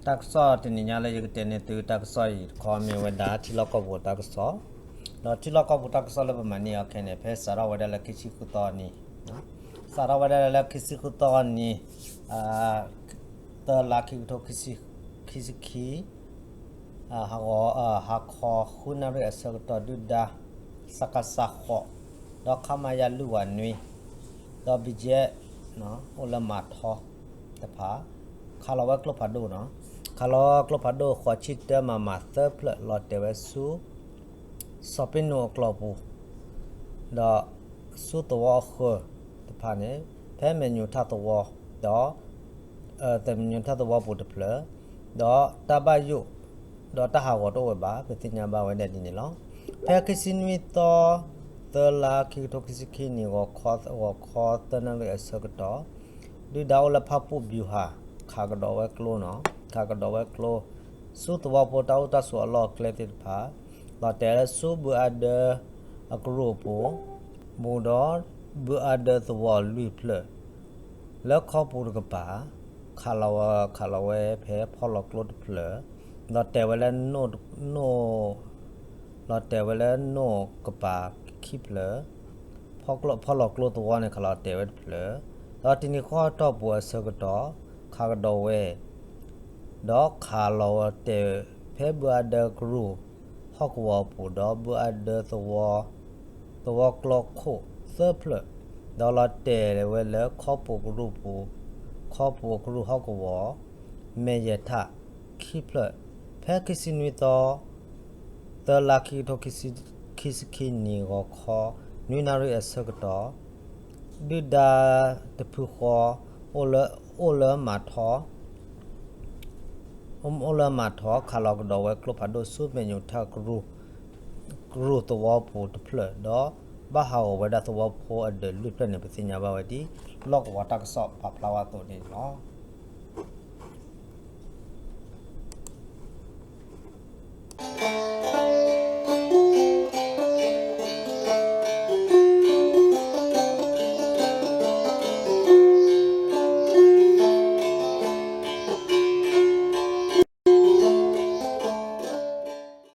တၢ်ကစီၣ်တနံၤညါလၢယကတဲန့ၢ်သုတၢ်ကစီၣ်အံၤတခီ မ့ၢ်ဝဲဒၣ်ထံလီၢ်ကီၢ်ပူၤတၢ်ကစီၣ်, ဒီးထံလီၢ်ကီၢ်ပူၤတၢ်ကစီၣ်လၢပမၤန့ၢ်အီၤခဲအံၤန့ၣ် ဖဲစးထီၣ်ဝဲဒၣ်လၢခံဆံဃုသီအနံၤ, စးထီၣ်ဝဲဒၣ်လၢခံဆံဃုသီအနံၤ, သၢလါခံကထိခံဆံခံ, ဟါခီ ဃုနၣ်ရံၣ်အဆၢကတီၢ် ဒုၣ်ဒါ စကစ ဃိး, ဒီး ခမရ လွံၢ်ဝးနွံ, ဒီး ဘီကၠဲၣ် အိၣ်လၢမၤထီတဖၣ် ခးလီၤဝဲကျိဖးဒိၣ်နီၤ, ခးလီၤကျိဖးဒိၣ် ဃိးဆံတၢ မမ သၢဖျၢၣ် လီၤတဲာ်ဝဲဆူ စီၤပ့းနိၣ်အကျိာ်ပူၤ, ဒီး ဆူသဝီအဃၢၤတဖၣ်န့ၣ် ဖဲမဲာ်ညူၤထၣ်သဝီ, ဒီး မဲာ်ညူၤထၣ်သဝီပူၤတဖျၢၣ်, ဒီးတၢ်ဘၣ်ယိၣ် ဒီးတၢ်ဟးဂီၤတအိၣ်ဝဲဘၣ် ပသ့ၣ်ညါဘၣ်ဝဲဒၣ်ဒ်န့ၣ်လီၤ. ဖဲခံဆံနွံသီ သၢလါခံကထိခံဆံခံနံၣ် ဂီၤခီ ဂီၤခီသၢနၣ်ရံၣ်အဆၢကတီၢ်, ဒုၣ်ဒါအိၣ်လၢဖၣ်ပူၣ်ဘျူၤဟၣ် ခးကဒီးဝဲကျိနီၤ, ခးကဒီးဝဲကျိ ဆူသဝီဖိတၢ်အိၣ်တၢ်ဆိးအလီၢ်အကျဲသ့ၣ်တဖၣ်, လီၤတဲာ်လၢဆူဘုအါဒၢအကရူၢ်အပူၤ, ဘူးဒီး ဘုအါဒၢသဝီလွံၢ်ဖျၢၣ် လၢခီပူၤတကပၤ, ခးလီၤဝဲ ခးလီၤဝဲဖဲဖီလီၤကျိတဖျၢၣ်, လီၤတဲာ်ဝဲလၢ လီၤတဲာ်ဝဲလၢနိၣ်ကပၤခံဖျၢၣ်, ဖီလီၤကျိသဝီန့ၣ် ခးလီၤတဲာ်ဝဲတဖျၢၣ်, ဒီးတနံၤဃီတီၢ်ပူၤအဆၢကတီၢ် ခးကဒီးဝဲ ဒီးခးလီၤတဲာ်ဖဲဘုအါဒၢကရူၢ်ဟီၣ်ကဝီၤအပူၤ ဒီးဘုအါဒၢ သဝီကျီခိၣ်သၢဖျၢၣ်, ဒီးလီၤတဲာ်ဝဲလၢခီပူၤကရူၢ်ပူၤ, ခီပူၤကရူၢ်ဟီၣ်ကဝီၤ, မဲာ်ယဲၢ်ထၣ်ခံဖျၢၣ်, ဖဲခံဆံနွံသီ သၢလါခံကထိခံဆံခံနံၣ် ဂီၤခီ နွံနၣ်ရံၣ်အဆၢကတီၢ်, ဒုၣ်ဒါတဖုဃီ အိၣ်လၢမၤထီ အိၣ်လၢမၤထီ ခးလီၤကဒီးဝဲကျိဖးဒိၣ်ဆူမဲာ်ညူၤထၣ်ကရူၢ်သဝီပူၤတဖျၢၣ် ဒီးဘၣ်ဟးဂီၤဝဲဒၣ်သဝီဖိအဒၢးလွံၢ်ဖျၢၣ်န့ၣ် ပသ့ၣ်ညါဘၣ်ဝဲဒ် လီၢ်ကဝီၤတၢ်ကစီၣ်ပာ်ဖျါဝဲအသိးန့ၣ်လီၤ.